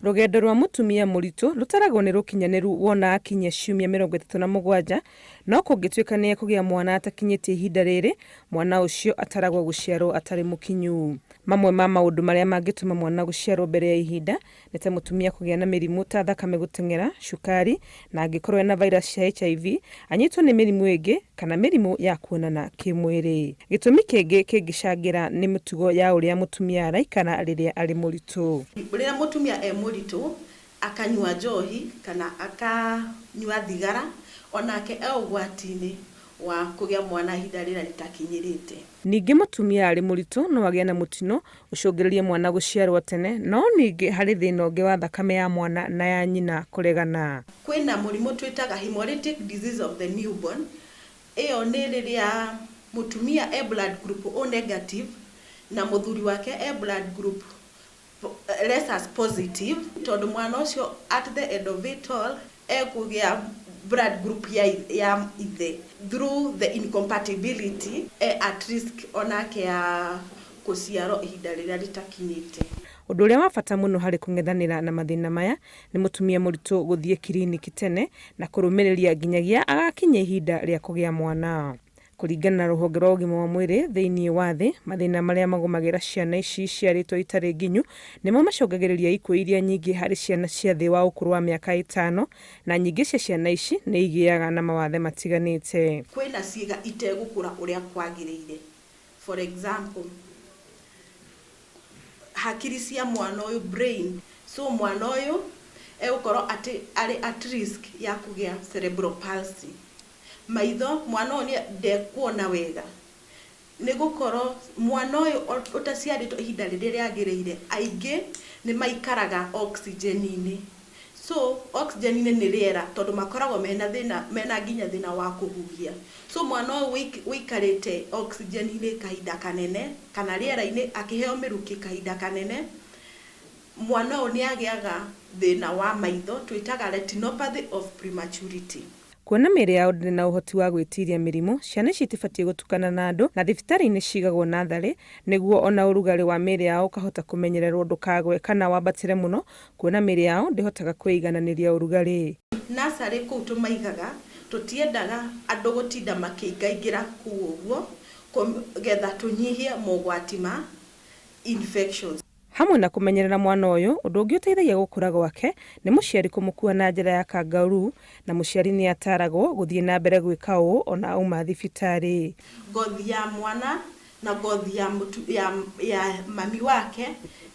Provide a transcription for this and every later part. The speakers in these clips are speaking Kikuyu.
Rũgendo rwa mũtumia mũritũ rũtaragwo nĩ rũkinyanĩru wona akinyia ciumia 37, no kũngĩtuĩka nĩ ekũgĩa mwana atakinyĩtie ihinda rĩrĩ, mwana ũcio ataragwo gũciarwo atarĩ mũkinyu. Mamwe ma maũndũ marĩa mangĩtũma mwana gũciarwo mbere ya ihinda nĩ ta mũtumia kũgĩa na mĩrimũ ta thakame gũteng'era, cukari, na angĩkorwo ena virus cia HIV, anyitwo nĩ mĩrimũ ĩngĩ kana mĩrimũ ya kuonana kĩmwĩrĩ. Gĩtũmi kĩngĩ kĩngĩcangĩra nĩ mĩtugo ya ũrĩa mũtumia araikara rĩrĩa arĩ mũritũ. Rĩrĩa mũtumia e mũritũ akanyua njohi kana akanyua thigara, onake e ũgwati-inĩ wa kũgĩa mwana ihinda rĩrĩa rĩtakinyĩrĩte. Ningĩ mũtumia arĩ mũritũ no agĩe na mũtino ũcũngĩrĩrie mwana gũciarwo tene, no ningĩ harĩ thĩna ũngĩ wa thakame ya mwana na ya nyina kũregana. Kwĩna mũrimũ twĩtaga hemolytic disease of the newborn, ĩyo nĩ rĩrĩa mũtumia e blood group O negative na mũthuri wake e blood group rhesus positive, tondũ mwana ũcio at the end of it all ekũgĩa blood group ya, ya ithe through the incompatibility e at risk onake ya kũciarwo ihinda rĩrĩa rĩtakinyĩte. Ũndũ ũrĩa wa bata mũno harĩ kũng'ethanĩra na mathĩna maya nĩ mũtumia mũritũ gũthiĩ kiriniki tene na kũrũmĩrĩria nginyagia agakinyia ihinda rĩa kũgĩa mwana. Kũringana na rũhonge rwa ũgima wa mwĩrĩ thĩinĩ wa thĩ, mathĩna marĩa magũmagĩra ciana ici iciarĩtwo itarĩ nginyu nĩmo macũngagĩrĩria ikuũ iria nyingĩ harĩ ciana cia thĩ wa ũkũrũ wa mĩaka ĩtano, na nyingĩ cia ciana ici nĩ igĩaga na mawathe matiganĩte. Kwĩna ciĩga itegũkũra ũrĩa kwagĩrĩire, for example, hakiri cia mwana ũyũ, brain, so mwana ũyũ egũkorwo arĩ at risk ya kũgĩa cerebral palsy. Maitho, mwana ũyũ ndekuona wega, nĩ gũkorwo mwana ũyũ ũtaciarĩtwo ihinda rĩrĩa rĩagĩrĩire, aingĩ nĩ maikaraga oxygen-inĩ. So oxygen-inĩ nĩ rĩera tondũ makoragwo mena thĩna, mena nginya thĩna wa kũhuhia. So mwana ũyũ ũikarĩte oxygen-inĩ kahinda kanene, kana rĩera-inĩ akĩheo mĩrukĩ kahinda kanene, mwana ũyũ nĩ agĩaga thĩna wa maitho, twĩtaga retinopathy of prematurity. Kuona mĩĩrĩ yao ndĩrĩ na ũhoti wa gwĩtiria mĩrimũ, ciana ici itibatiĩ gũtukana na andũ na thibitarĩ-inĩ cigagwo natharĩ nĩguo ona ũrugarĩ wa mĩĩrĩ yao ũkahota kũmenyererwo ndũkagwe kana wambatĩre mũno kuona mĩĩrĩ yao ndĩhotaga kwĩigananĩria ũrugarĩ. Nursery kũu tũmaigaga, tũtiendaga andũ gũtinda makĩingaingĩra kũu ũguo, getha tũnyihie mogwati ma infections. Hamwe na kũmenyerera mwana ũyũ, ũndũ ũngĩ ũteithagia gũkũra gwake nĩ mũciari kũmũkua na njĩra ya kangaroo na mũciari nĩ ataragwo gũthiĩ na mbere gwĩka ũũ ona auma thibitarĩ. Ngothi ya mwana na ngothi ya, mũtu, ya, ya mami wake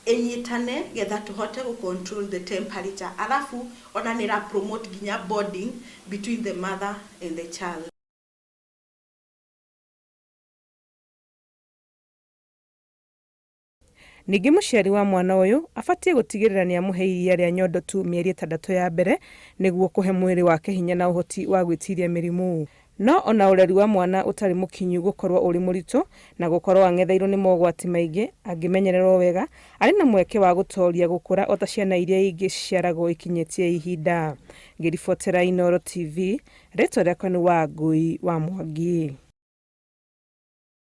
ĩnyitane getha tũhote gũ control the temperature, alafu ona nĩ ĩra promote nginya bonding between the mother and the child. Ningĩ mũciari wa mwana ũyũ abatiĩ gũtigĩrĩra nĩ amũhe iria rĩa nyondo tu mĩeri ĩtandatũ ya mbere nĩguo kũhe mwĩrĩ wake hinya na ũhoti wa gwĩtiria mĩrimũ. No ona ũreri wa mwana ũtarĩ mũkinyu gũkorwo ũrĩ mũritũ na gũkorwo ang'etheirwo nĩ mogwati maingĩ, angĩmenyererwo wega, arĩ na mweke wa gũtoria gũkũra ota ciana iria ingĩ ciciaragwo ikinyĩtie ihinda. Ngĩribotera Inooro TV, rĩtwa rĩakwa nĩ Wangũi wa Mwangi.